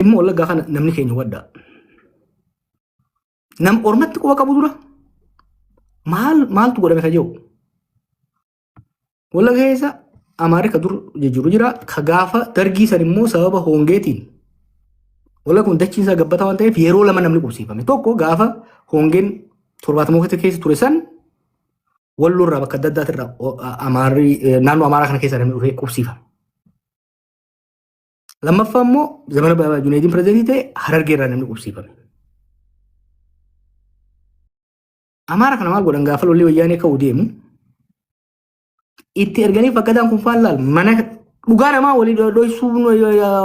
Dhimma Wallaggaa kana namni keenya hubadhaa. Nam ormatti quba qabu dura maal maaltu godhame ka jedhu. Wallagga keessa Amaarri ka dur jijjiiru jira. Ka gaafa dargii san immoo sababa hongeetiin Wallagga kun dachiin isaa gabbataa waan ta'eef yeroo lama namni qubsiifame. Tokko gaafa hongeen 70moota keessa ture san Walloo irraa bakka adda addaatirraa Amaarri naannoo Amaaraa kana keessa namni dhufee qubsiifame. Lammaffaa immoo zamana Junayidiin pirezidaantii ta'e Harargee irraa namni qubsiifame. Amaara kana maal godhan gaafa lolli wayyaanee ka'uu deemu itti erganii fakkadaan kun faallaal mana dhugaa namaa walii dhoysuu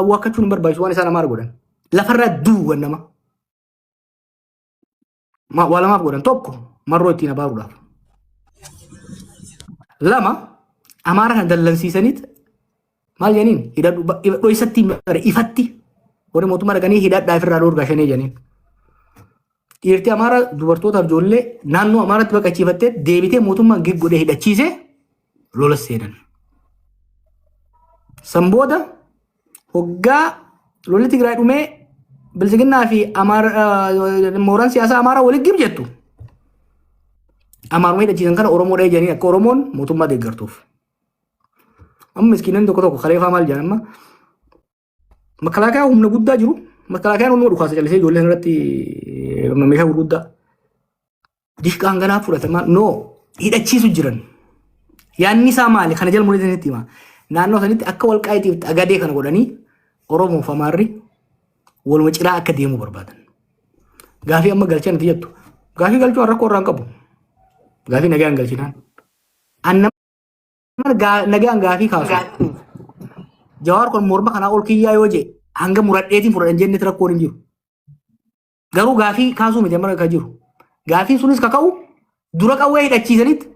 waakkachuun hin barbaachisu waan isaan Amaara godhan. Lafarraa duwwan nama. Waa lamaaf godhan tokko marroo ittiin abaaruudhaaf. Lama Amaara kana dallansiisaniit maal jedhaniin hidhadhu dhoysatti bare ifatti warri mootummaa dhaqanii hidhadhaa ofirraa dhoorgaa shanee jedhaniin. Dhiirti Amaara dubartootaaf ijoollee naannoo Amaaratti baqachiifattee deebitee mootummaan gig godhee hidhachiisee lola seenan. San booda hoggaa lolli Tigraay dhumee bilisiginnaa fi mooraan siyaasaa Amaaraa waliin gib jettu. Amaaruma hidhachiisan kana Oromoo dhahee jedhanii akka Oromoon mootummaa deeggartuuf. Amma miskiinonni tokko tokko kaleefaa maal jedhan amma makalaakaa humna guddaa jiru makalaakayaan humna dhukaasa callisee ijoollee irratti meeshaa gurguddaa Dishqaan ganaa fudhatamaa no hidhachiisu jiran. Yaanni isaa maali? Kana jala muree isinitti hima. Naannoo sanitti akka walqaayiitiif xagadee kana godhanii Oromoo fi Amaarri waluma ciraa akka deemuu barbaadan. Gaafii amma galchan itti jettu. Gaafii galchuu rakkoo irraa hin qabu. Gaafii nagaan galchinaan. An nama nagaan gaafii kaasu. Jawaar kun morma kanaa ol kiyyaa yoo jee hanga muradheetiin fudhadhan jennetti rakkoon hin jiru. Garuu gaafii kaasuu miti amma kan jiru. Gaafiin sunis ka ka'u dura qawwee hidhachiisaniit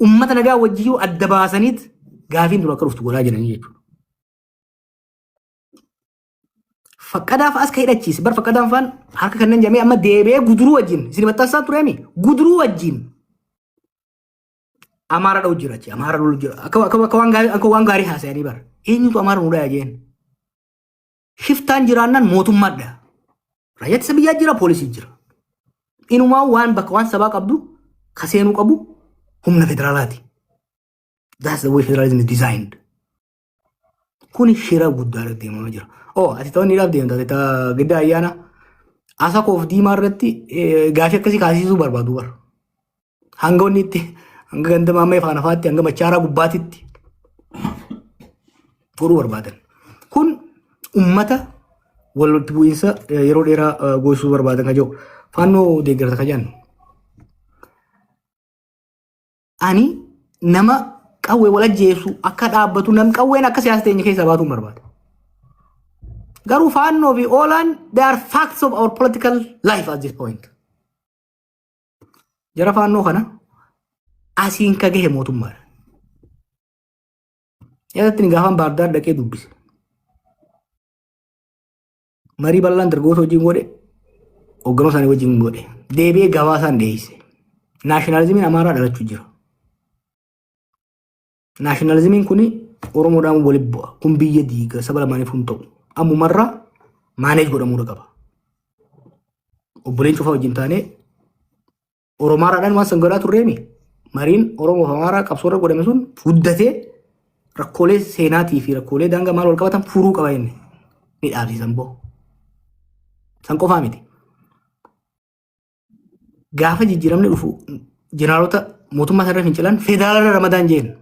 ummata nagaa wajjin jiru adda baasaniit gaafiin dura akka dhuftu godhaa jiranii jechuudha. Faqqadaa fa'as ka hidhachiise bar faqqadaan fa'aan harka kanneen jamee amma deebi'ee guduruu wajjin isin maxxansaa tureemi guduruu wajjin Amaara dha'u jira achi Amaara lolu jira akka akka akka waan gaarii akka waan gaarii haasa'anii bara eenyutu Amaara nu dhaya jeen. Shiftaan jiraannaan mootummaadha. Raayyaa ittisa biyyaa jira, poolisii jira. Inumaa waan bakka waan sabaa qabdu ka seenuu qabu humna federaalaati. That's the way federalism is designed. Kuni shira guddaa deemamaa jira. Oh, ati ta'uu ni deemta. Ati ta'a gidda ayyaana asakoof diimaa irratti gaafii akkasii kaasisuu barbaadu bara. Hanga wanni itti hanga ganda maammee faana faatti hanga machaaraa gubbaatitti godhuu barbaadan. Kun ummata walitti bu'iinsa yeroo dheeraa goosisuu barbaadan kan jiru. Faannoo deeggarta kan jennu. Ani nama qawwee wal ajjeesu akka dhaabbatu nam qawween akka siyaasa teenya keessaa baatuun barbaada. Garuu faannoo fi oolaan they are facts of our political life at this point. Jara faannoo kana asiin ka gahe mootummaadha. Yaadatti gaafan Baardaar dhaqee dubbise. Marii bal'aan dargaggoota wajjin godhe, hoogganoo isaanii wajjin godhe. Deebi'ee gabaasaan dhiyeesse. Naashinaalizimiin Amaaraa dhalachuu jira. Naashinaalizimiin kun Oromoodhaan walitti bu'a. Kun biyya diiga saba lamaaniif hin ta'u. Ammumarraa maaneej godhamuu qaba. Obboleen cufaa wajjin taanee Oromaaraadhaan waan san godhaa turreemi. Mariin Oromoo fi Amaaraa qabsoo irra godhame sun guddatee rakkoolee seenaatii fi rakkoolee daangaa maal wal qabatan furuu qaba inni. Ni dhaabsisan boo. San qofaa miti. Gaafa jijjiiramni dhufu jeneraalota mootummaa sanarra fincilan federaalarra ramadaan jeen.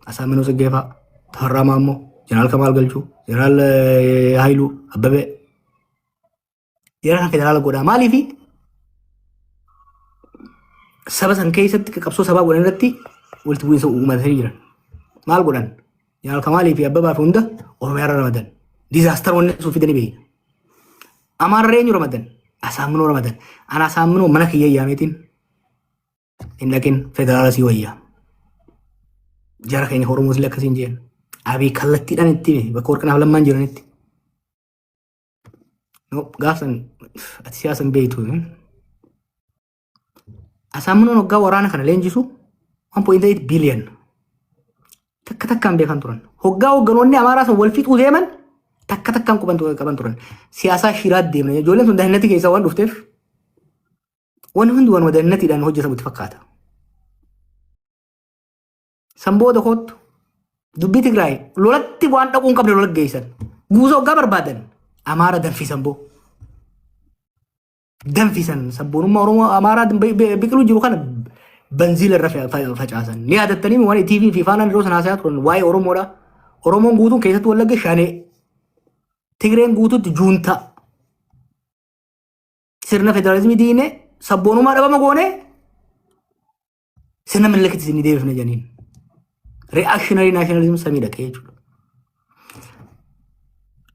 Asaaminoo Tsiggee fa'a, Tafarraa Maammoo, Jeneraal Kamaal Galchuu, Jeneraal Haayiluu, Abbabee. Jara kan federaala godhaa maaliifi saba san keessatti qabsoo sabaa godhan irratti walitti bu'iinsa uummatanii jiran. Maal godhan? Jeneraal Kamaalii fi Abbabaa fi hunda Oromiyaa irra ramadan. Diizaastar wanni sun fidanii beekna. Amaarra eenyu ramadan? Asaaminoo ramadan. Ana Asaaminoo mana kiyya yaameetiin hin dhaqin federaala sii wayya. Jara keenya Oromoos illee akkasiin jeen. Abiy kallattiidhaan itti hime bakka warqinaaf lammaan jiranitti. No, gaafsan ati siyaasa hin beektu. Asaaminoon waggaa waraana kana leenjisu 1.8 billion takka takkaan beekan turan. Hoggaa hogganoonni Amaaraa sun wal fixuu deeman Takka takkaan quban qaban turan. Siyaasaa shiraat deemna. Ijoolleen sun dahinnatti keessaa waan dhufteef wanni hundi waanuma dahinnatiidhaan hojjetamu itti fakkaata. San booda kootu dubbii Tigraay lolatti waan dhaquu hin qabne lola geessan. Guusa hoggaa barbaadan Amaara danfisan boo. Danfisan sabboonummaa Oromoo Amaaraa biqiluu jiru kana banziila irra facaasan. Ni yaadattanii waan TV fi Faanaan yeroo sana haasayaa turan waa'ee Oromoodha. Oromoon guutuun keessattuu Wallagga shanee. Tigreen guutuutti juuntaa. Sirna federaalizimii diinee sabboonummaa dhabama goonee sirna Minilikiti isin deebifne jedhaniin. Reactionary nationalism samii dhaqee jechuudha.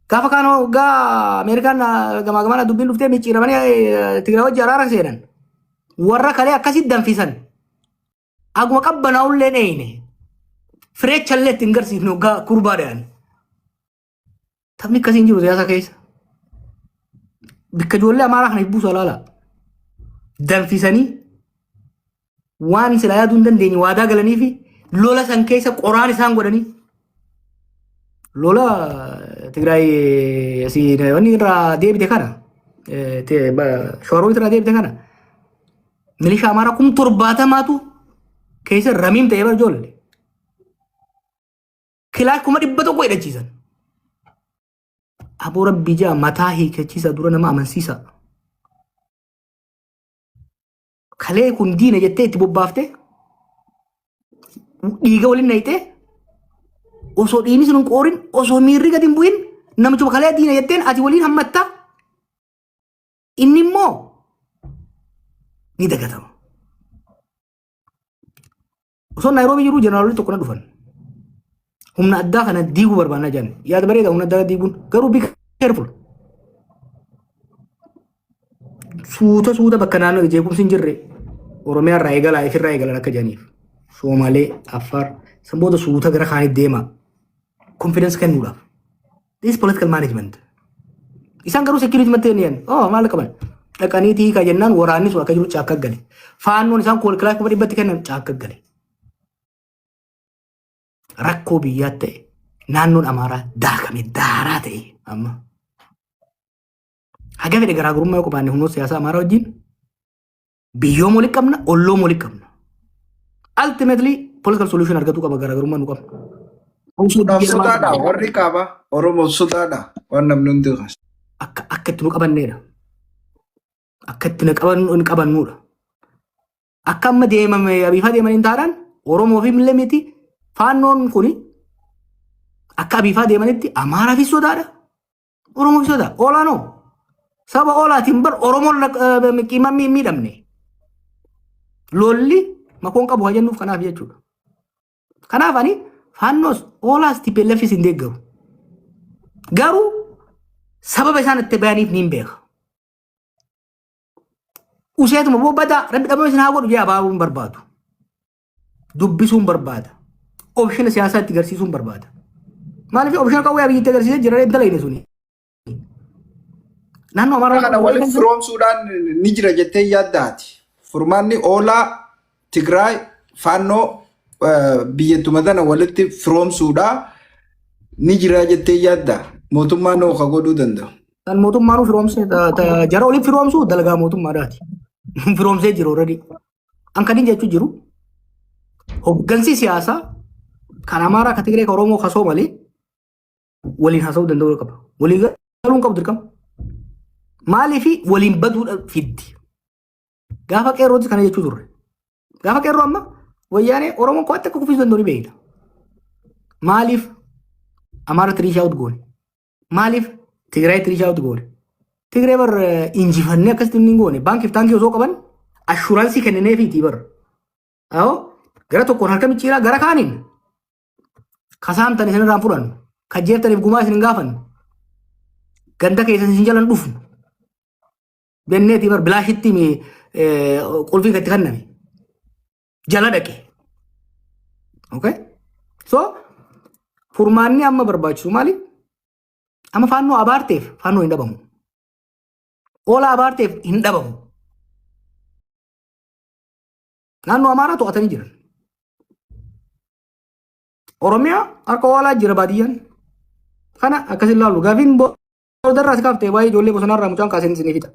Gaafa kaan hoggaa Ameerikaan gamaa gamaan dubbiin dhuftee micciiramanii Tigraay wajji araara seenan. Warra kalee akkasitti danfisan. Aguma qabbanaa'ullee dheeyne. Fireechallee ittiin garsiifne hoggaa kurbaa dhayan. Taphni akkasii hin jiru siyaasa keessa. Bikka ijoollee Amaaraa kana buusu alaala. Danfisanii waan silaa yaaduu hin dandeenye waadaa galanii fi lola san keessa qoraan isaan godhanii lola Tigraay asii wanni irraa deebite kana Shawaroobit irraa deebite kana milishaa Amaaraa 70,000tu keessa ramiim ta'ee bara ijoollee. Kilaash 100,000 hidhachiisan. Aboo rabbii jaa mataa hiikachiisa dura nama amansiisa. Kalee kun diina jettee itti bobbaaftee dhiiga waliin naqxee osoo dhiigni sun hin qoorin, osoo miirri gadi hin bu'in, namichuma kalee diina jetteen ati waliin hammattaa, inni immoo ni dagatama. Osoo Naayiroobii jiru jeneraalonni tokko na dhufan. Humna addaa kana diiguu barbaannaa jedhan. Yaada bareeda humna addaa diiguun, garuu be careful. Suuta suuta bakka naannoo jeequmsi hin jirre Oromiyaa irraa eegalaa, ifirraa eegalan akka jedhaniif. Soomalee, Affaar, san booda suuta gara kaanitti deema. Confidence kennuudhaaf. This is political management. Isaan garuu security mattee ni jedhan. Oh, maal qaban? Dhaqanii hiikaa jennaan waraanni sun akka jiru caakka gale. Faannoon isaan koolkilaa 100,000tti kennan caakka gale. Rakkoo biyyaa ta'e, naannoon Amaaraa daakame daaraa ta'e amma. Haga fedhe garaagarummaa yoo qabaanne humnoota siyaasaa Amaaraa wajjin biyyoom walitti qabna, olloom walitti qabna. Ultimately political solution argatuu qaba garaagarummaa nu qabna. Kanaaf sodaadha warri kaaba Oromoo, sodaadha waan namni hundi kaasu. Akka itti nu qabanneedha. Akka itti nu qabannuudha. Akka amma deemame abiifaa deemaniin taanaan Oromoo fi illee miti, faannoon kuni akka abiifaa deemanitti Amaaraafis sodaadha. Oromoo fi sodaa. Olaanoo. Saba oolaatiin bar Oromoon qiimaan miidhamne. Lolli makoon qabu haa jennuuf kanaaf jechuudha. Kanaaf ani faannoos oolaas TPLFis hin deeggaru. Garuu sababa isaan itti bayaniif niin beeka. Useetuma boo badaa rabbi dhabama isin haa godhu jee abaabuun barbaadu. Dubbisuun barbaada. Option siyaasaa itti garsiisuun barbaada. Maaliif option qawwee Abiyyi itti agarsiisee jira hin dalayne suni. Naannoo Amaaraa Kana walitti firoomsuudhaan ni jira jettee yaaddaati. Furmaanni oolaa Tigraay faannoo biyyatuma tana walitti firoomsuudhaa ni jira jettee yaadda. Mootummaan hoo ka godhuu danda'u? Kan mootummaan firoomsee jara walitti firoomsuu dalagaa mootummaadhaati. Firoomsee jiru already. An kan inni jechuu jiru hoggansi siyaasaa kan Amaaraa, kan Tigree, kan Oromoo, kan Soomalee waliin haasa'uu danda'uu qaba. Waliin galuu hin qabu dirqama. Maaliif waliin baduudha fiddi. Gaafa qeerrootis kana jechuu turre. Gaafa qeerroo amma wayyaanee Oromoon qo'atte akka kuffisuu danda'u ni beekna. Maaliif Amaara reach out goone? Maaliif Tigraay reach out goone? Tigree bar injifannee akkasitti hin goone. Baankiif taankii osoo qaban assurance kennineefiitii bar. Ahoo gara tokkoon harka micciiraa, gara kaaniin kasaamtan isin irraan fudhannu. Kajjeeftaniif gumaa isin hin gaafannu. Ganda keessan isin jalan dhufnu. Benneetii bar bilaashitti qulfii itti kenname. Jala dhaqe. Okay? So furmaanni amma barbaachisu maali? Amma faannoo abaarteef faannoo hin dhabamu. Oola abaarteef hin dhabamu. Naannoo Amaaraa to'atanii jiran. Oromiyaa harka oolaa jira baadiyyaan. Kana akkasin laallu gaafiin boodarraa si kaaftee waa'ee ijoollee bosonaarraa mucaan kaaseen isinii fixa.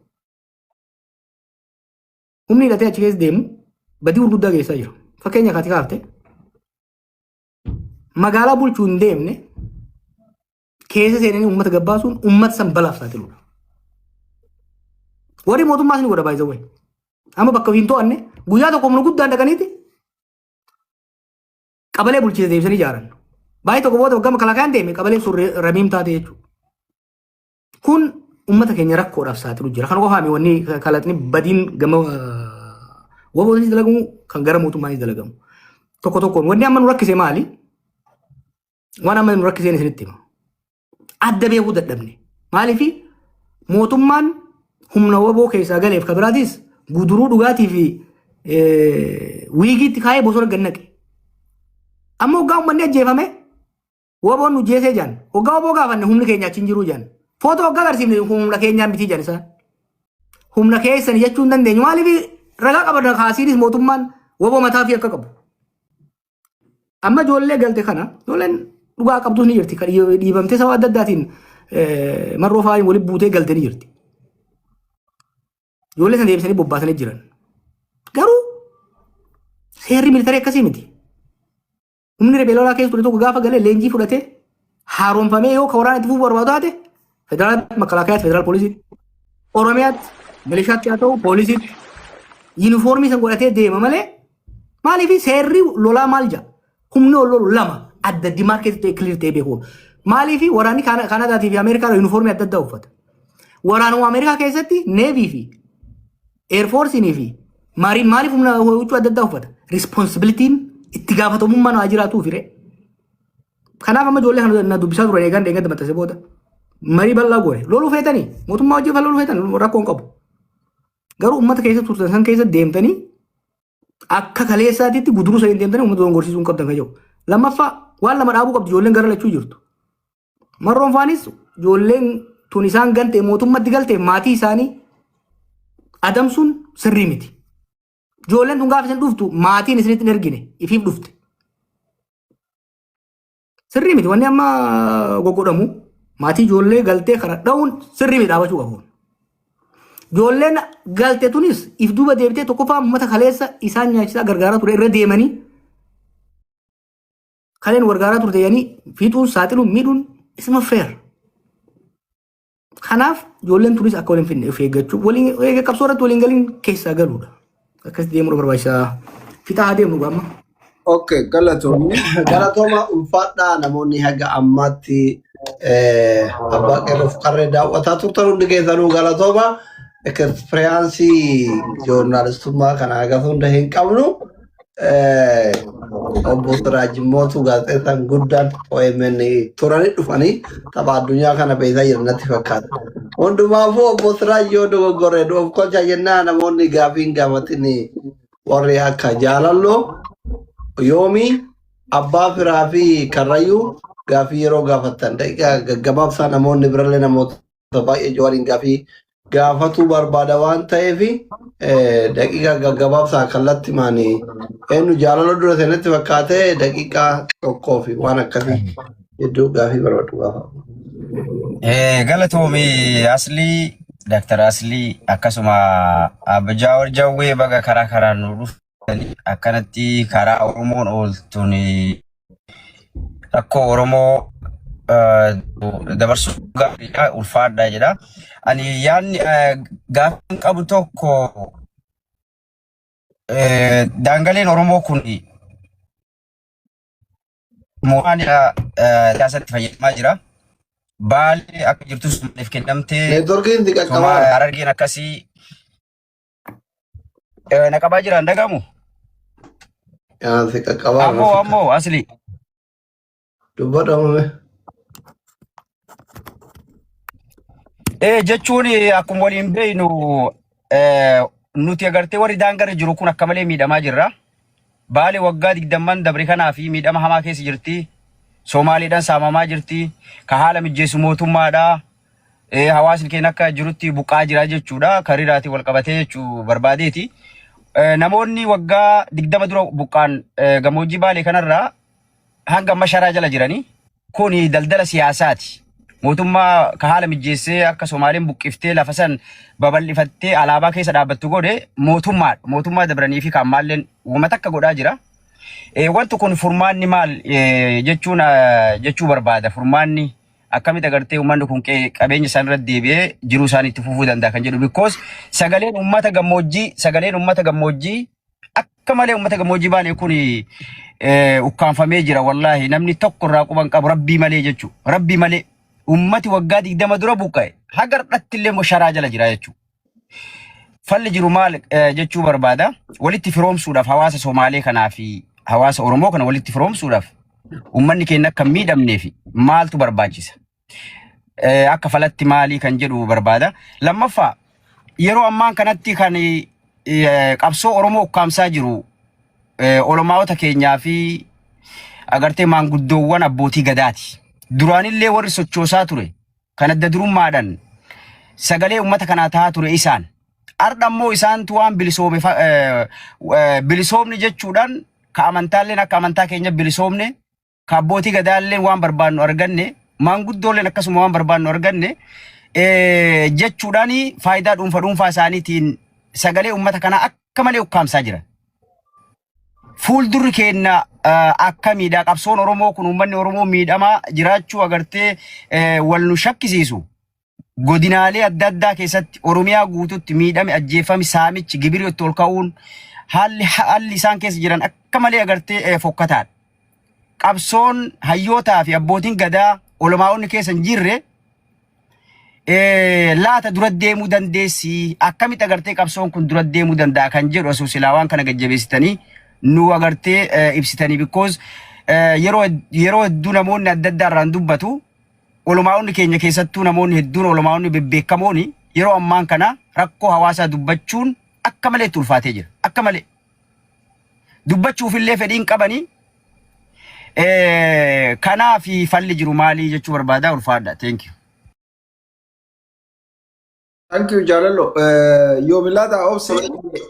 Humni hidhatee achi keessa deemu badii gurguddaa geessaa jira. Fakkeenya kaati kaafte magaalaa bulchuu hin deemne keessa seenanii uummata gabbaasuun uummata san balaaf saaxiluudha. Warri mootummaas ni godha baay'ee. Amma bakka hin to'anne guyyaa tokko humna guddaan dhaqaniiti qabalee bulchiinsa deebisanii ijaaran. Baay'ee tokko booda waggaa makalaakaan deeme qabaleen sun ramiim taate jechuudha. Kun uummata keenya rakkoodhaaf saaxilu jira. Kana qofaami wanni kalaqni badiin gama waboonis dalagamu kan gara mootummaanis dalagamu. Tokko tokkoon wanni amma nu rakkise maali? Waan amma nu rakkiseen isinitti hima. Adda beekuu dadhabne. Maaliifi mootummaan humna waboo keessaa galeef ka biraatis guduruu dhugaatii fi wiigiitti kaayee bosona gad naqe. Amma hoggaa uummanni ajjeefame waboon nu jeesee jaan. Hoggaa waboo gaafanne humni keenya achi hin jiru jaan. Footoo hoggaa agarsiifne humna keenyaa miti jaan isaan. Humna keessan jechuu hin dandeenyu. Maaliif ragaa qaban kaasiinis mootummaan waboo mataa fi akka qabu. Amma ijoollee galte kana ijoolleen dhugaa qabdus ni jirti. Kan dhiibamtee sababa adda addaatiin marroo fa'aa walitti buutee galte ni jirti. Ijoollee sana deebisanii bobbaasanii jiran. Garuu seerri militarii akkasii miti. Humni rebee lolaa keessa ture tokko gaafa galee leenjii fudhatee haaromfamee yoo ka waraana itti fufuu barbaadu taate federaal makalaakayaatti, federaal poolisiitti, Oromiyaatti milishaatti haa ta'u poolisiitti yuunifoormii san godhatee deema malee. Maaliif seerri lolaa maal jedha? Humni ol lolu lama adda demarcate ta'e clear ta'e beeku. Maaliif waraanni Kaanadaatii fi Ameerikaa yuunifoormii adda addaa uffata. Waraanuma Ameerikaa keessatti Navy fi Air Force fi Marine maaliif humna huccuu adda addaa uffata? Responsibilityn itti gaafatamummaan haa jiraatuuf firee. Kanaaf amma ijoollee kana na dubbisaa turan eegan deeggarta maxxanse booda. Marii bal'aa goone. Loluu feetanii mootummaa hojii loluu feetan rakkoo hin qabu. Garuu uummata keessa turtan san keessa deemtanii akka kaleessaatitti guduruu saniin deemtanii uummata dogongorsiisuu hin qabdan kan jedhu. Lammaffaa, waan lama dhaabuu qabdi ijoolleen gara lachuu jirtu. Marroon faanis ijoolleen tun isaan gante mootummatti galte maatii isaanii adamsuun sirrii miti. Ijoolleen tun gaafa isin dhuftu maatiin isinitti hin ergine, ifiif dhufte. Sirrii miti wanni amma goggodhamu. Maatii ijoollee galtee kana dha'uun sirrii miti, dhaabachuu qabu. Ijoolleen galte tunis if duuba deebitee tokkoffaa uummata kaleessa isaan nyaachisaa gargaaraa ture irra deemanii kaleen gargaaraa turte jedhanii fiixuun, saaxiluun, miidhuun isuma fair. Kanaaf ijoolleen tunis akka waliin finne of eeggachuu, waliin eega qabsoo irratti waliin galiin keessaa galuudha. Akkasitti deemuudha barbaachisaa. Fixaa haa deemnu gaama. Okay, galatoomni. Galatooma, ulfaadhaa. Namoonni haga ammaatti abbaa qeerroof qarree daawwataa turtan hundi keessanuu galatooma. Experience joornaalistummaa kana haga hunda hin qabnu. Obbo Siraaj Mootuu gaazexeessaan guddaan OMN turanii dhufanii tapha addunyaa kana beekaa jiran natti fakkaata. Hundumaafuu obbo Siraaj yoo dogoggore of kolcha jennaa. Namoonni gaafii hin gaafatin warri akka Jaalalloo yoomii abbaa firaa fi Karrayyuu gaafii yeroo gaafattan daqiiqaa gaggabaabsaa. Namoonni birallee namoota baay'ee Jawaariin gaafii gaafatuu barbaada waan ta'eef daqiiqaa gaggabaabsaa kallattii maanii eenyu Jaalala dura seenatti fakkaatee daqiiqaa 1 fi waan akkasii hedduu gaafii barbaadu gaafa. Galatoomi Aslii, Dr. Aslii, akkasuma Abba Jaawar Jawwee, baga karaa karaan nu dhuftanii akkanatti karaa Oromoon ooltuun rakkoo Oromoo dabarsuu gaariidha, ulfaadha jedha. Ani yaadni gaaffiin qabu tokko daangaleen Oromoo kun mootummaan siyaasatti fayyadamaa jira. Baalee akka jirtu Somaaliif kennamtee Neetworkiin si qaqqabaara. Harargeen akkasii na qabaa jira, hin dhagamu. Yaa si qaqqabaara. Ammoo asli. Dubbadhu. Jechuun akkuma waliin beeknu nuti agartee warri daangarra jiru kun akka malee miidhamaa jirra. Baalee waggaa 20n dabre kanaa fi miidhama hamaa keessa jirti. Somaaliidhaan saamamaa jirti. Ka haala mijjeessu mootummaadha. Hawaasni keenya akka jirutti buqqaa jira jechuudha. Kariiraatiin wal qabatee jechuu barbaadeeti. Namoonni waggaa 20 dura buqqaan gammoojjii Baalee kanarraa hanga amma sharaa jala jiranii. Kuni daldala siyaasaati. Mootummaa ka haala mijjeessee akka Somaaleen buqqiftee lafa san babal'ifattee alaabaa keessa dhaabbattu godhe mootummaadha. Mootummaa dabranii fi kan maalleen wama takka godhaa jira. Wanti kun furmaanni maal jechuun jechuu barbaada. Furmaanni akkamitti agartee uummanni kun qabeenya isaan irratti deebi'ee jiruu isaanii itti fufuu danda'a kan jedhu. Because sagaleen uummata gammoojjii akka malee uummata gammoojjii Baalee kun ukkaanfamee jira. Wallaahi, namni tokko irraa quban qabu rabbii malee jechuudha. Rabbii malee uummati waggaa 20 dura buqqa'e haga har'atti illee immoo sharaa jala jira jechuudha. Falli jiru maal jechuu barbaada. Walitti firoomsuudhaaf, hawaasa Somaalee kanaa fi hawaasa Oromoo kana walitti firoomsuudhaaf, uummanni keenya akka hin miidhamneef maaltu barbaachisa? Akka falatti maalii kan jedhu barbaada. Lammaffaa, yeroo ammaan kanatti kan qabsoo Oromoo ukkaamsaa jiru olomaa'ota keenyaa fi agartee maanguddoowwan abbootii gadaati. Duraanillee warri sochoosaa ture kan adda durummaadhaan sagalee uummata kanaa tahaa ture isaan. Har'a immoo isaantu waan bilisoome bilisoomni jechuudhaan, ka amantaalleen akka amantaa keenya bilisoomne, ka abbootii gadaalleen waan barbaannu arganne, maanguddoolleen akkasuma waan barbaannu arganne jechuudhaan faayidaa dhuunfa dhuunfaa isaaniitiin sagalee uummata kanaa akka malee ukkaamsaa jira. Fuuldurri keenya akkamiidha? Qabsoon Oromoo kun, uummanni Oromoo miidhamaa jiraachuu agartee wal nu shakkisiisu. Godinaalee adda addaa keessatti, Oromiyaa guututti miidhame, ajjeefame, saamichi, gibirri itti ol ka'uun, haalli isaan keessa jiran akka malee agartee fokkataadha. Qabsoon hayyootaa fi abbootiin gadaa olmaa'onni keessa hin jirre laata dura deemuu dandeessi? Akkamitti agartee qabsoon kun dura deemuu danda'a kan jedhu asuu silaa waan kana gajjabeessitanii nu agartee ibsitanii, because yeroo hedduu namoonni adda addaa irraan dubbatu. Olumaa'onni keenya keessattuu namoonni hedduun, olumaa'onni bebbeekamoon, yeroo ammaan kana rakkoo hawaasaa dubbachuun akka malee itti ulfaatee jira. Akka malee dubbachuufillee fedhiin qabanii. Kanaaf falli jiru maalii jechuu barbaada. Ulfaadha. Thank you. Thank you, Jaalallo. Yoomilaata obsi,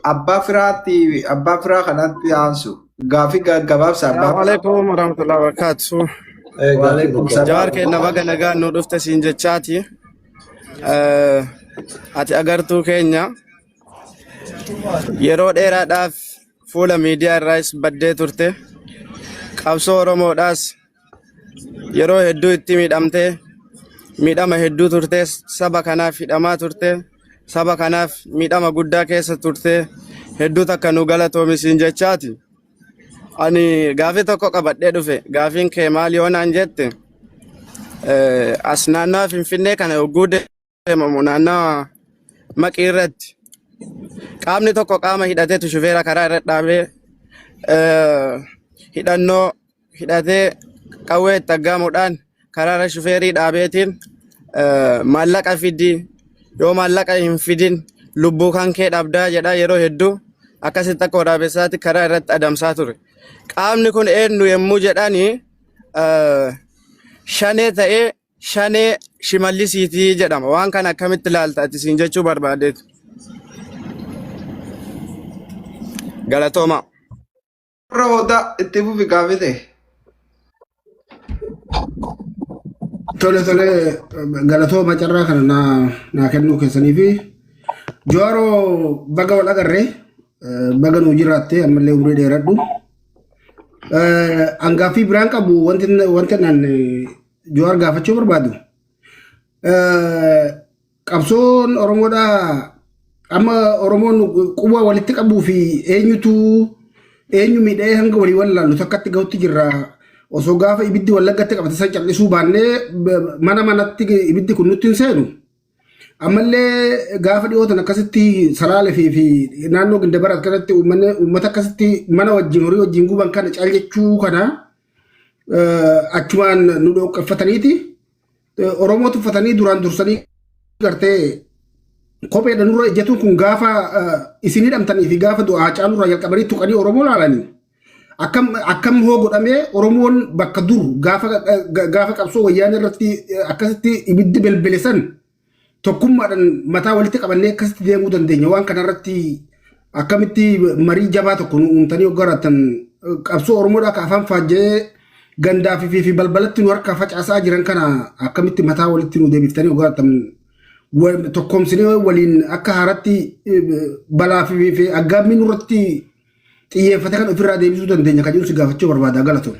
abbaa firaatti, abbaa firaa kanatti aansu gaafii gabaabsa abbaa Assalamu alaikum warahmatullahi wabarakatuh. Waalaikum salaam. Jawaar keenya, baga nagaan nu dhufte siin jechaati. Ati agartuu keenya, yeroo dheeraadhaaf fuula miidiyaa irraas baddee turte. Qabsoo Oromoodhaas yeroo hedduu itti miidhamtee, miidhama hedduu turte, saba kanaaf hidhamaa turte, saba kanaaf miidhama guddaa keessa turte. Hedduu takka nu galatoomi siin jechaati. Ani gaafii tokko qabadhee dhufe. Gaafiin kee maal yoo naan jette, as naannawa Finfinnee kana yogguu deemamu, naannawa Maqii irratti qaamni tokko qaama hidhateetu shufeera karaa irra dhaabee, hidhannoo hidhatee, qawwee itti aggaamuudhaan karaa irra shufeerii dhaabeetiin, maallaqa fidi, yoo maallaqa hin fidin lubbuu kan kee dhabdaa jedha. Yeroo hedduu akkasitti akka waraabessaatti karaa irratti adamsaa ture. Qaamni kun eenyu yommuu jedhani, Shanee ta'ee Shanee Shimallisiitii jedhama. Waan kana akkamitti ilaalta ati siin jechuu barbaadeetu. Galatooma. Warra hoodaa itti fufi gaafite. Tole, galatooma carraa kana naa kennuu keessanii fi Jawaaroo, baga wal agarree, baga nuu jiraatte, ammallee umurii dheeradhu. Angaaffii biraan qabu, wanti naan Jawaar gaafachuu barbaadu. Qabsoon Oromoodhaa amma Oromoon quba walitti qabuu fi eenyutu eenyu miidhee hanga walii wallaallu takkatti gahutti jirra. Osoo gaafa ibiddi Wallaggatti qabate san callisuu baannee mana manatti ibiddi kun nutti hin seenu. Ammallee gaafa dhiyootan akkasitti Salaalee fi naannoo Gindabara akkanatti uummata akkasitti mana wajjin, horii wajjin guban kana cal jechuu kana achumaan nu dhoqqeffataniiti. Oromoo tuffatanii duraan dursanii gartee kopheedha nurra ejjetuun kun gaafa isin hidhamtanii fi gaafa du'aa caalurraa jalqabanii tuqanii Oromoo laalanii. Akkam akkam hoo godhamee Oromoon bakka dur gaafa qabsoo wayyaanee irratti akkasitti ibiddi belbele san tokkummaadhaan mataa walitti qabannee akkasitti deemuu dandeenya? Waan kanarratti akkamitti marii jabaa tokko nu uumtanii hoggarattan qabsoo Oromoodhaa ka afaan faajjee Gandaa fi balbalatti nu harkaa facaasaa jiran kana akkamitti mataa walitti nu deebiftanii ogaatan tokkoomsinee waliin akka haaratti balaa fi aggaammii nurratti xiyyeeffate kan ofirraa deebisuu dandeenya kan jedhu si gaafachuu barbaada, galatoon.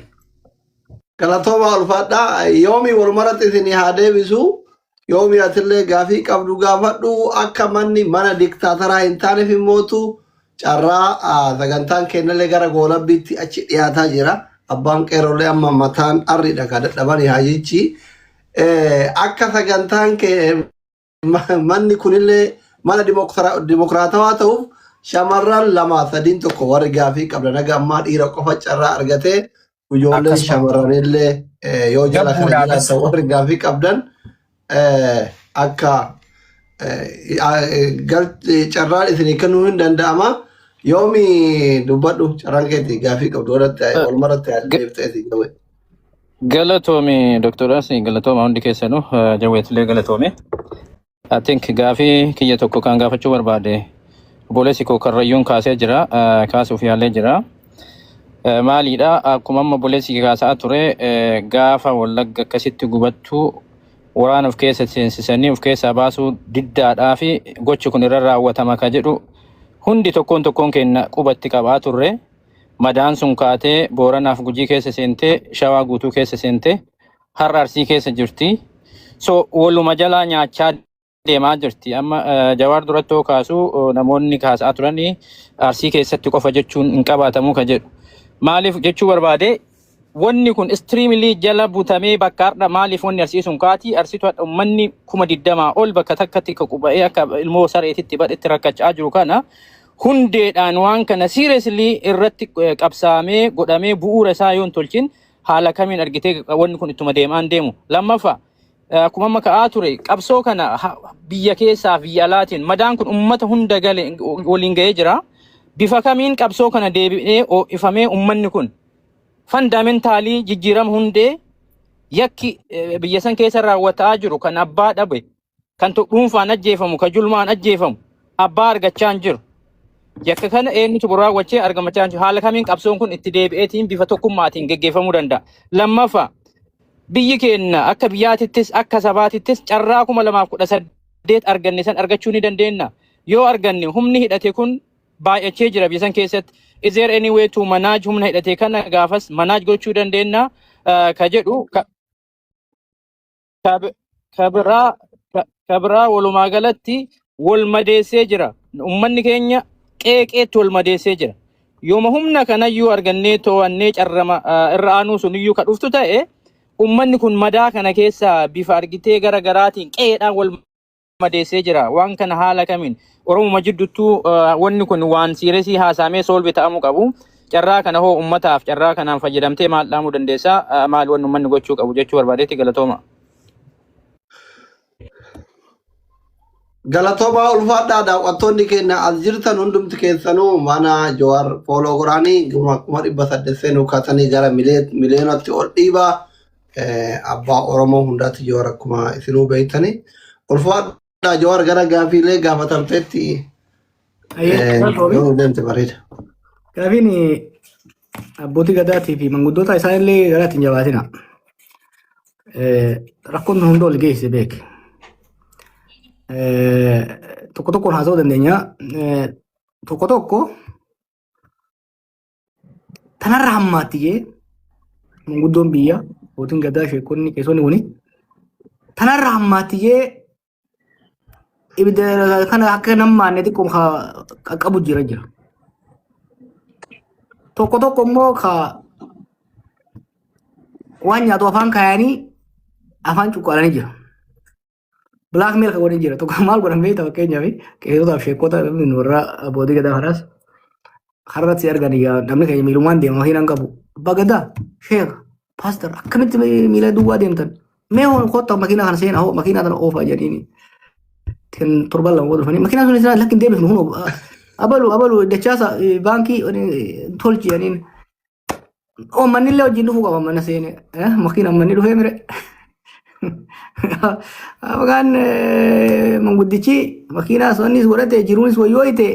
Galatooma, ulfaadhaa. Yoomi walumaratti isin haa deebisu. Yoomi, atillee gaafii qabdu gaafadhu. Akka manni mana diktaataraa hin taaneef immootu carraa sagantaan kennallee gara goolabbiitti achi dhiyaataa jira. Abbaan qeerrollee amma mataan arriidha kan dadhabanii hajichi. Akka sagantaan kee manni kunillee mana dimokiraatawaa ta'uuf shamarran lama sadiin tokko warri gaafii qabda naga ammaa dhiira qofa carraa argatee ijoolleen shamarranillee yoo jala kana Gabbuudhaafis. jiraatan warri gaafii qabdan akka carraan isinii kennuu hin danda'ama. Yoomi, dubbadhu, carraan keetii gaafii qabdu warratti walumarratti deebitee isin gawe. Galatoomi Dr. Asi, galatooma hundi keessanuu, Jawweetillee galatoomi. I think gaafii kiyya tokko kan gaafachuu barbaade obboleessi koo Karrayyuun kaasee jira, kaasuuf yaalee jira. Maaliidha, akkuma amma obboleessi kee kaasaa ture, gaafa Wallagga akkasitti gubattuu waraana of keessa seensisanii of keessaa baasuu diddaadhaa fi gochi kun irra raawwatama ka jedhu hundi tokkoon tokkoon keenya qubatti qabaa turre. Madaan sun kaatee Booranaaf Gujii keessa seentee, Shawaa guutuu keessa seentee, har'a Arsii keessa jirti. So waluma jalaa nyaachaa deemaa jirti. Amma Jawaar duratti yoo kaasu namoonni kaasaa turanii Arsii keessatti qofa jechuun hin qabaatamuu ka jedhu. Maaliif jechuu barbaade, wanni kun extremely jala butamee bakka har'a maaliif wanni Arsii sun kaati? Arsiitu har'a uummanni 20,000 ol bakka takkatti ka quba'ee akka ilmoo sareetitti badhetti rakkachaa jiru kana hundeedhaan waan kana seriously irratti qabsaamee godhamee bu'uura isaa yoo hin tolchin haala kamiin argitee wanni kun ittuma deemaan deemu. Lammaffaa, akkuma amma ka'aa ture, qabsoo kana biyya keessaa fi biyya alaatiin madaan kun ummata hunda gale waliin ga'ee jira. Bifa kamiin qabsoo kana deebi'ee ho'ifamee ummanni kun fundamentally jijjiirama hundee yakki biyya san keessa raawwataa jiru kan abbaa dhabe, kan dhuunfaan ajjeefamu, kan julmaan ajjeefamu abbaa argachaa hin jiru. Yakka kana eenyutu raawwachee argamachaa hin jiru. Haala kamiin qabsoon kun itti deebi'eetiin bifa tokkummaatiin geggeeffamuu danda'a? Lammaffaa, biyyi keenya akka biyyaatittis akka sabaatittis carraa 2018 arganne san argachuu ni dandeenya. Yoo arganne humni hidhate kun baay'achee jira biyya san keessatti. Is there any way to manage humna hidhate kana gaafas manage gochuu dandeenya ka jedhu ka biraa walumaa galatti wal madeessee jira. Uummanni keenya qeeqeetti wal madeessee jira. Yooma humna kanayyuu argannee to'annee carrama irra aanuu suniyyuu ka dhuftu ta'e, uummanni kun madaa kana keessa bifa argitee gara garaatiin qe'eedhaan wal madeessee jira. Waan kana haala kamiin Oromuma jidduttuu wanni kun waan seriously haasaamee solve ta'amuu qabu. Carraa kana hoo uummataaf carraa kanaan fayyadamtee maal dhaamuu dandeessaa? Maal wanni uummanni gochuu qabu jechuu barbaadeetti, galatooma. Galatoomaa, ulfaadhaa. Daawwattoonni keenya as jirtan hundumti keessanuu mana Jawaar follow godhaanii 800,000 seenuu kaasanii gara miliyoonatti ol dhiibaa. Abbaa Oromoo hundaatti Jawaar akkuma isinuu beektanii. Ulfaadhaa Jawaar, gara gaafiilee gaafatamteetti Ayyee, galatoomi. yoo deemte bareeda. Gaafiin abbootii gadaatii fi manguddoota isaanillee garaatti hin jabaatina. Rakkoon tun hunda ol geesse beek. Tokko tokkoon haasa'uu dandeenya. Tokko tokko tanarra hammaatti jee manguddoon biyya, abbootiin gadaa, sheekonni, qeesonni kuni tanarra hammaatti jee ibidda kana akka nammaanne xiqqoo qaqqabu jira jira. Tokko tokko immoo ka waan nyaatu afaan kaayanii afaan cuqqaalanii jira. Blackmail kan godhan jira. Tokko maal godhan beekta? Fakkeenyaaf qeesotaaf sheekota warra abbootii gadaa kanaas har'atti si argan namni keenya miilumaan deema, makiinaan qabu. Abbaa gadaa, sheeka, pastor, akkamitti miila duwwaa deemtan? Mee hoo kottaa makiinaa kana seenaa, hoo makiinaa kana oofaa jedhanii. Kan torban 2 booda dhufanii makiinaa sun isaan lakki hin deebifnu, hunoo abalu abalu dachaasa baankii tolchi jedhaniin. Uummanni illee wajjin dhufuu qaba mana seene. Makiinaan manni dhufee mire. Maqaan manguddichi makiinaa sonnis godhate jiruunis wayyoo ite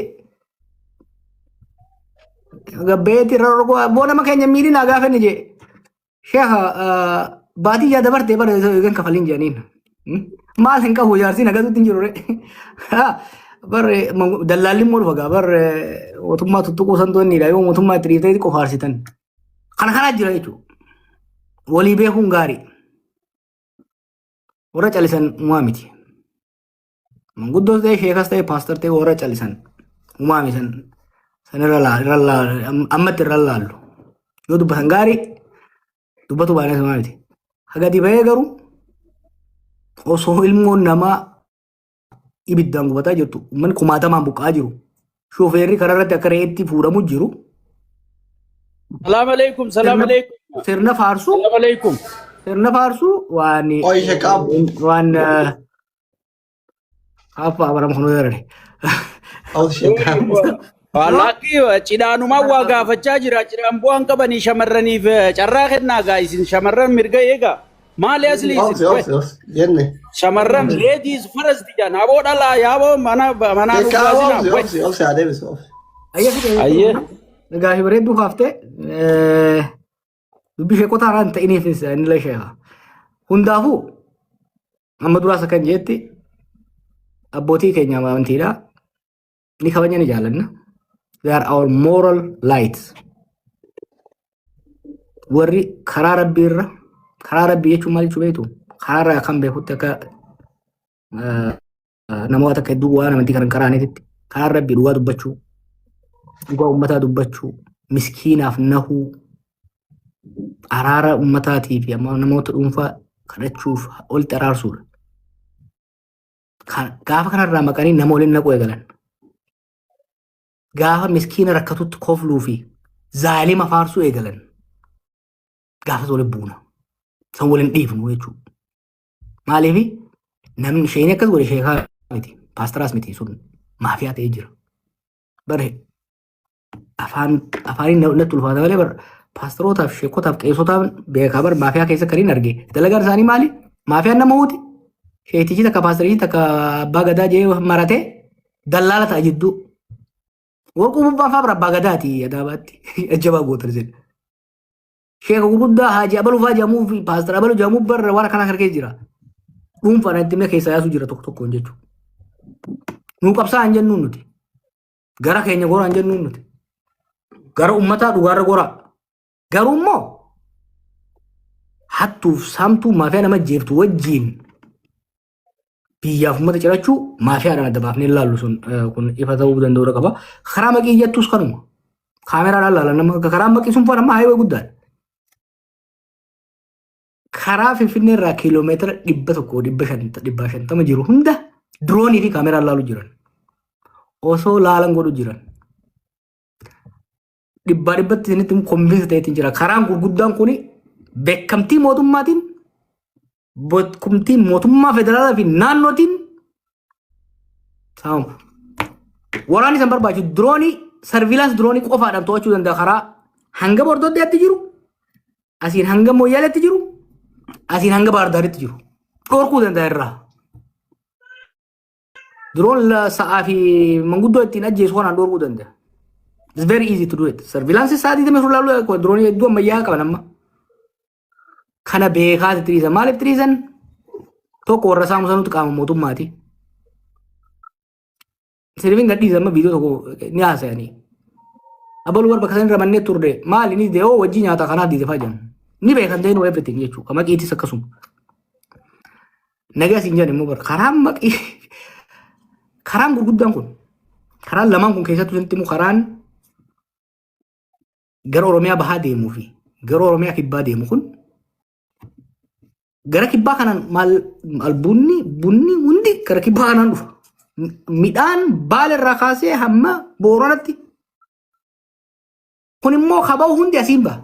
gabbeetti irra roqoo abboo nama keenya miidhinaa gaafa inni jee. Sheekha, baadiyyaa dabartee bara eegan kafaliin jedhaniin. Maal hin qabu jaarsi nagatutti hin jiru re. Bar dallaalli immoo dhufa gaa bar mootummaa tuttuquu santu inni yoo mootummaa itti dhiiftee qofaarsitan. Kana kanaa jira jechuudha. Walii beekuun gaarii. Warra calisan uumaa miti. Manguddoos ta'e, sheekas ta'e, paastar ta'e, warra calisan uumaa miti. San irra laalu, ammatti irra laallu. Yoo dubbatan gaarii, dubbatu baay'ee uumaa miti. Hagadi bahee garuu osoo ilmoon namaa ibiddaan gubataa jirtu, uummanni kumaatamaan buqqa'aa jiru, shooferri karaa irratti akka re'eetti fuudhamu jiru. Salaam alaikum, salaam alaikum. Sirna faarsuu. Salaam alaikum. Sirna faarsuu waan Oi, sheekaab. waan hafaa bara kun darare. Oh, sheekaab. Wallahi cidhaanumaan waa gaafachaa jira. Cidhaan bu'aan qabanii shamarraniif carraa kennaa gaa isin shamarran mirga eegaa. Maali asli Obsi, isin? obsi, obsi. Jenne. Shamarran ladies first jedhan. Aboo dhalaa yaaboo mana manaa nu Sheekaab, baasinaa. obsi, obsi, obsi, adeemsi, obsi. Ayyee fixe. Ayyee. Gaafii bareedduu kaaftee dubbii sheekota haaraan ta'iniifis inni la sheeka. Hundaafuu amma duraas akkan jeetti abbootii keenya amantiidha. Ni kabajna, ni jaallanna. They are our moral lights. Warri karaa rabbii irra, karaa rabbii jechuun maal jechuu beektu? Karaa irraa kan beekutti akka namoota akka hedduu waan amantii kan karaaniitti karaa rabbii dhugaa dubbachuu, dhugaa uummataa dubbachuu, miskiinaaf nahuu, araara uummataatii fi namoota dhuunfaa kadhachuuf walitti araarsuudha. Gaafa kanarraa maqanii nama waliin naquu eegalan. Gaafa miskiina rakkatutti kofluu fi zaalima faarsuu eegalan. Gaafas waliin buuna. San waliin dhiifnu jechuudha. Maaliif namni isheen akkas godhe sheekaa miti, paastaraas miti, sun maafiyaa ta'ee jira. Bare afaan afaaniin natti ulfaata malee bar paastarootaaf, sheekotaaf, qeessotaaf beekaa bar maafiyaa keessa kan hin arge. Dalagaan isaanii maali? Maafiyaan nama huuti. Sheetichi takka, paastarichi takka, abbaa gadaa jee maratee dallaala ta'a jidduu. Warquu bubbaan fa'aa bira abbaa gadaati adaabaatti. Ajjabaa gootan jedhe. Sheeka gurguddaa Haajii Abaluu fa'aa jedhamuu fi Paastar Abaluu jedhamuu barra waan akkanaa kana keessa jira. Dhuunfaan itti himee keessaa yaasuu jira tokko tokkoon jechuudha. Nuu qabsaa hin jennuun nuti. Gara keenya goraa hin jennuun nuti. Gara uummataa dhugaarra goraa. Garuu immoo hattuuf saamtuu maafiyaa nama jeeftu wajjiin biyyaaf uummata cirachuu maafiyaadhaan adda baafnee ilaallu sun kun ifa ta'uu danda'uu qaba. Karaa maqii iyyattus kanuma. Kaameraadhaan ilaalan nama karaa maqii sun faana amma highway guddaadha. Karaa Finfinnee irraa kiiloomeetira 100, 150 jiru hunda diroonii fi kaameraan laalu jiran. Osoo laalan godhu jiran. Dhibbaa dhibbatti isinitti convince ta'eetiin jira. Karaan gurguddaan kun beekamtii mootummaatiin, beekamtii mootummaa federaalaa fi naannootiin saamamu. Waraanni isaan barbaachisu diroonii, surveillance diroonii qofaadhaan to'achuu danda'a karaa hanga Bordoddeetti jiru, asiin hanga Mooyyaaleetti jiru, asiin hanga Baardaaritti jiru. Dhorkuu danda'a irraa. Diroon sa'aa fi manguddoo ittiin ajjeesu kanaan dhorkuu danda'a. It's very easy to do it. Surveillance sa'aatii 24 laaluu diroonii hedduu ammayyaa qaban amma. Kana beekaati tiriisan. Maaliif tiriisan? Tokko warra saamu sanuutu qaama mootummaati. Sirbiin gadhiisa amma viidiyoo tokko ni haasa'anii. Abaluu barba kasan irra mannee turre maali ni dee'oo wajji nyaata kanaaf diide fa'aa jedhan. Ni beekan ta'e know everything jechuudha. Maqiitis akkasuma. Nagaa siin jedhan immoo bara karaan maqii karaan gurguddaan kun, karaan lamaan kun, keessattuu sitti immoo karaan gara Oromiyaa bahaa deemuu fi gara Oromiyaa kibbaa deemu kun, gara kibbaa kanaan maal albuunni bunni hundi gara kibbaa kanaan dhufa. Midhaan Baala irraa kaasee hamma Booranatti. Kun immoo kaba'u hundi asiin baha.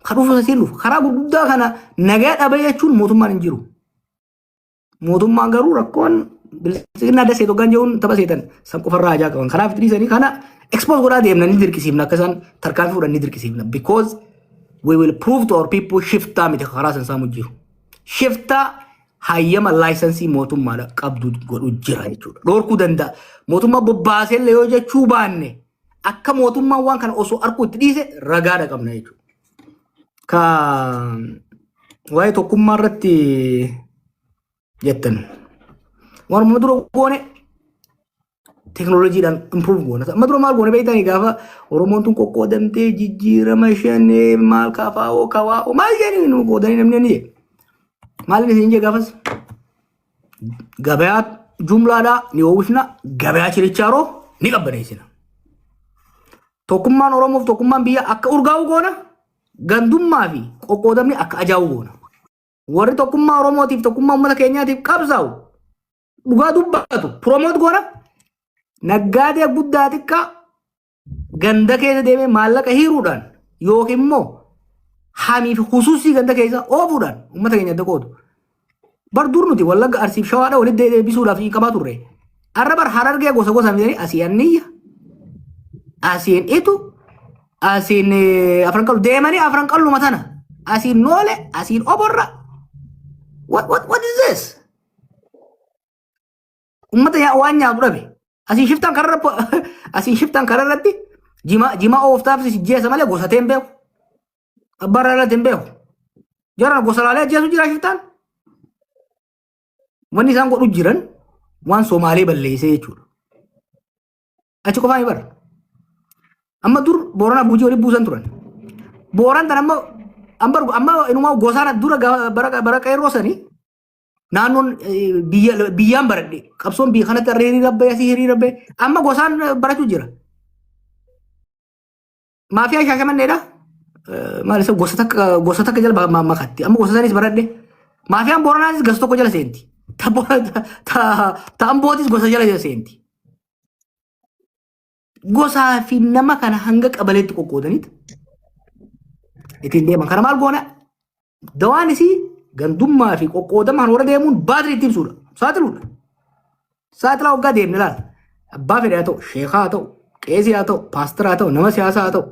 Ka dhufu asiin dhufa. Karaa gurguddaa kana nagaa dhabee jechuun mootummaan hin jiru. Mootummaan garuu rakkoon bilisignaa dasee tokkan jechuun tapha seetan san qofarraa ajaa qaban. Kanaaf dhiisanii kana expose godhaa deemna, ni dirqisiifna, akka isaan tarkaanfii fudhan ni dirqisiifna. Because we will prove to our people shiftaa miti karaa san saamu jiru. Shiftaa hayyama license mootummaadha qabdu godhu jira jechuudha. Dhorkuu danda'a. Mootummaa bobbaaseellee yoo jechuu baanne akka mootummaan waan kana osoo arguu itti dhiise ragaadha qabna jechuudha. Ka waa'ee tokkummaa irratti jettan. Waanuma dura goone teekinooloojiidhaan improve goona. Amma dura maal goone beektanii? Gaafa Oromoon tun qoqqoodamtee jijjiirama shanee maal kafaa'oo kawaa'oo maal jedhanii nu qoodanii namni ni jedhe. Maal inni isin jee gaafas? Gabayaa jumlaadhaa ni oomishna, gabayaa chirichaaroo ni qabbaneessina. Tokkummaan Oromoof tokkummaan biyya akka urgaa'u goona. Gandummaa fi qoqqoodamni akka ajaa'u goona. Warri tokkummaa Oromootiif, tokkummaa uummata keenyaatiif qabsaa'u, dhugaa dubbatu promote goona. Naggaadee guddaa xiqqaa ganda keessa deemee maallaqa hiiruudhaan yookiin immoo hamii fi hususii ganda keessa oofuudhaan uummata keenya adda qoodu. Bar dur nuti Wallagga, Arsiif Shawaadha walitti deebisuudhaaf qabaa turre. Arra bar Harargee gosa gosaan jedhanii asii Anniyya, asiin Itu, asiin Afran Qallu deemanii Afran Qalluma tana, asiin Noole, asiin Oborra. What is this? Uummata waan nyaatu dhabe. Asiin shiftaan karra irratti jimaa ooftaaf jeessa malee gosa ta'e hin beeku. Abbaa irratti hin beeku. Jarana gosa laalee ajjeesu jira shiftaan. Wanni isaan godhu jiran waan Somaalee balleessee jechuudha. Achi qofaa hin bara. Amma dur Booranaa Gujii walitti buusan turan. Booran tan amma amma inumaa gosaan dura bara qeerroo sanii naannoon biyya biyyaan baradhe, qabsoon biyya kanatti har'a hiriira bahee, asii hiriira bahee, amma gosaan barachuu jira. Maafiyaa Shaashamanneedha. Maal isa gosa takka jala makatti. Amma gosa sanis baradhe. Maafiyaan Booranaatis gosa tokko jala seenti. Ta Ambootis gosa jala seenti. Gosaa fi nama kana hanga qabaleetti qoqqoodaniit ittiin deeman. Kana maal goona? Dawaan isii gandummaa fi qoqqoodama kan warra deemuun baatirii itti ibsuudha. Saaxiluudha. Saaxilaa waggaa deemne laala. Abbaa fedhe haa ta'u, sheekaa haa ta'u, qeesii haa ta'u, paastara haa ta'u, nama siyaasaa haa ta'u,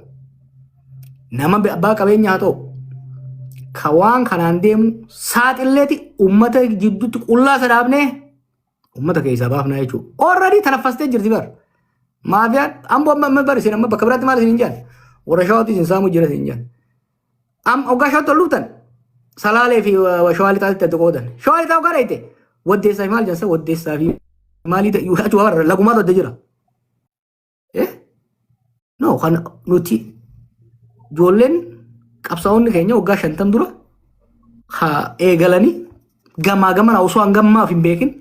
nama abbaa qabeenyaa haa ta'u, ka waan kanaan deemu saaxilleeti uummata jidduutti qullaa sadaabnee uummata keessaa baafnaa jechuudha. Already tanaffastee jirti bar. Maafiyaan Amboo amma bar isin amma bakka biraatti maal isin hin jaan? Warra Shawaatti isin saamuu jira isin hin jaan. Am hoggaa Shawaatti ol dhuftan Salaalee fi Shawaa Lixaatti adda qoodan. Shawaa Lixaa hoggaa dheeyte Waddeessaa fi maal jensa, Waddeessaa fi maalii ta'e achi waa lagumaatu adda jira. Eh? No, kan nuti ijoolleen qabsaa'onni keenya waggaa 50 dura haa eegalanii gamaa gamana osoo hangammaaf hin beekin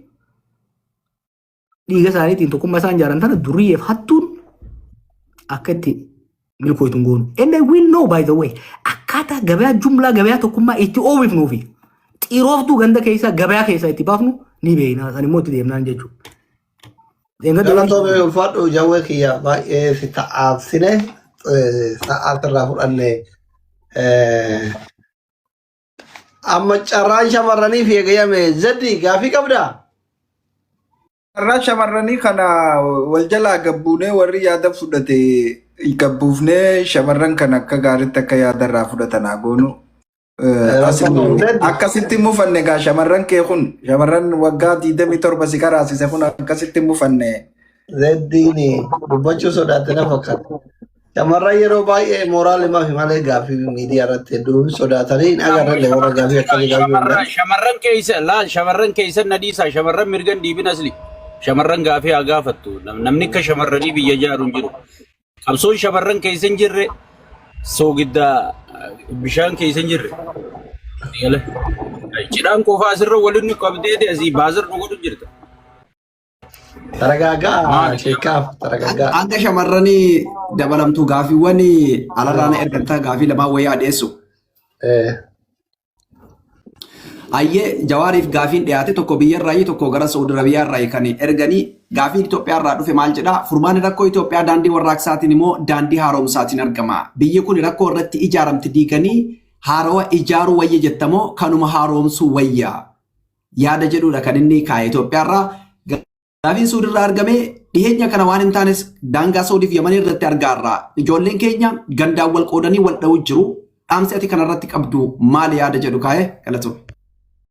dhiiga isaaniitiin tokkummaa isaan ijaaran tana duriyyeef hattuun akka itti milkooytu hin goonu. And we know, by the way, akkaataa gabayaa jumlaa, gabayaa tokkummaa itti oomifnuu fi xirooftuu ganda keessaa gabayaa keessaa itti baafnu ni beekna. San immoo itti deemnaan jechuudha. Galatoomii, ulfaadhu jawwee kiyya, baay'ee si ta'aafsine, sa'aatirraa fudhanne. Amma carraan shamarraniif eegayyame. Zeddi, gaafii qabdaa? Carraa shamarranii kana wal jalaa gabbuunee, warri yaada fudhate gabbuufnee, shamarran kana akka gaariitti akka yaada irraa fudhatan haa goonu. Zeddi. Akkasitti mufanne gaa, shamarran kee kun, shamarran waggaa 27 si karaasise kun akkasitti mufanne. Zeddiin dubbachuu sodaatte na fakkaata. Shamarran yeroo baay'ee mooraalimaa fi malee gaaffii miidiyaa irratti hedduu sodaatanii hin agarre, warra gaaffii akkamii gaafii Shamarran shamarran keessa laal, shamarran keessa na dhiisaa, shamarran mirgan dhiibin asli. Shamarran gaafii haa gaafattu. Namni akka shamarranii biyya ijaaru hin jiru. Qabsoon shamarran keessa hin jirre soogidda bishaan keessa hin jirre. Gala. Cidhaan qofaa asirra waliin nu qabdee asii baazar nu godhu jirta. Taragaagaa. Maali? Sheekaaf taragaagaa. Hanga shamarranii dabalamtu gaafiiwwan alarraan ergamtaa gaafii lamaan wayyaa dhiyeessu. Ayyee, Jawaariif gaafiin dhiyaate tokko biyyarraayi, tokko gara Saudi Arabiyaarraayi kan erganii. Gaafiin Itoophiyaarraa dhufe maal jedhaa? Furmaanni rakkoo Itoophiyaa daandii warraaqsaatiin immoo daandii haaromsaatiin argama. Biyyi kun rakkoo irratti ijaaramte diiganii haarawa ijaaruu wayya jettamoo kanuma haaromsuu wayya? Yaada jedhudha kan inni kaa'e Itoophiyaarraa. Gaafiin Suudirraa argame, dhiheenya kana waan hin taanes daangaa Saudii fi Yamanii irratti argaarra. Ijoolleen keenya gandaan wal qoodanii wal dha'uu jiru. Dhaamsi ati kanarratti qabdu maali yaada jedhu kaa'e, galatoome.